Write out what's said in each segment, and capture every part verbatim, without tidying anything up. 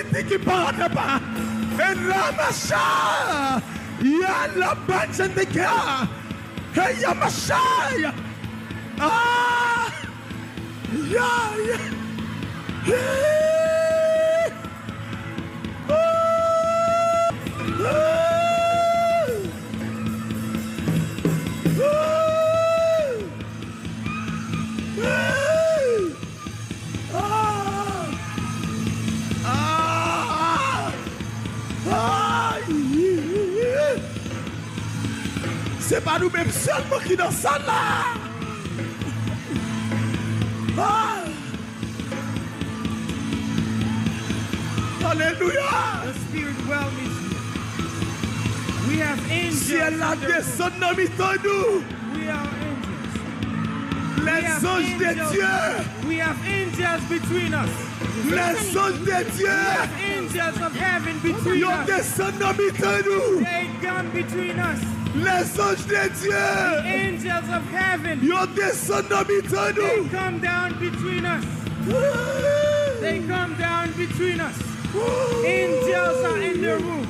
Tiki paratapa. Elamasha. Yalabachandika. Hey, Yamashaya. Ah. Ya, ya. Hey. Oh. Oh. Oh. Hey. Ah! Ah! Ah! Se pa nou menm sèlman ki nan sal la. Ah! Alelouya! The Spirit realm is here. We have angels. Syèl la in the room. Desann nan mitan nou. We are angels. We have angels. Les anges de Dieu. We have angels between us. Les anges de Dieu. We have angels of heaven between us. Yo desann nan mitan nou. They come between us. Les anges de Dieu. The angels of heaven. Yo desann nan mitan nou. They come down between us. They come down between us. Angels are in the room.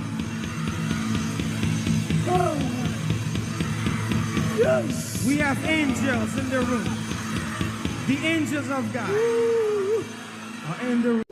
Oh. Yes. We have angels in the room. The angels of God are in the room.